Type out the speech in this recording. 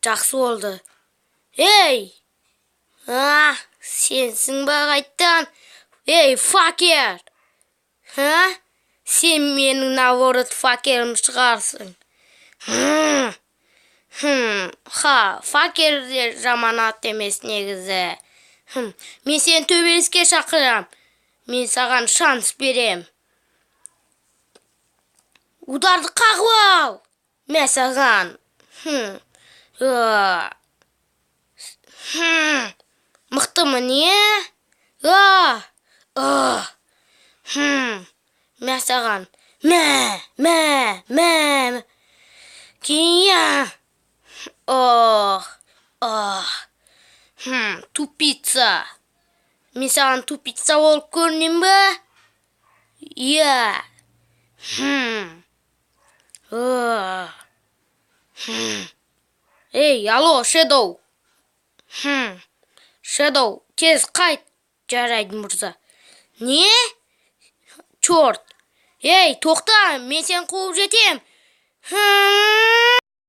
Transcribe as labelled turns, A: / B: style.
A: Жақсы болды. Ей! А, сенсің ба қайттан? Ей, факер! Ха? Сен менің, наоборот, факерім шығарсың. Хм. Хм. Ха, факер де жаман ат емес негізі. Хм. Мен сені төбелеске шақырам. Мен саған шанс берем. Ударды қағып ал. Мә саған. Хм. А. Хм. Мықтымын, иә? А. А. Хм. Мә саған. Мә, мә, мә. Кейін. Ох. Ох. Хм, тупица. Мен саған тупица болып көрінем ба? Иә. Хм. А. Хм. Ей, алло, Шедоу. Хм. Шедоу, тез қайт. Жарайды, мырза. Не? Черт. Ей, тоқта, мен сені қуып жетем. Хм.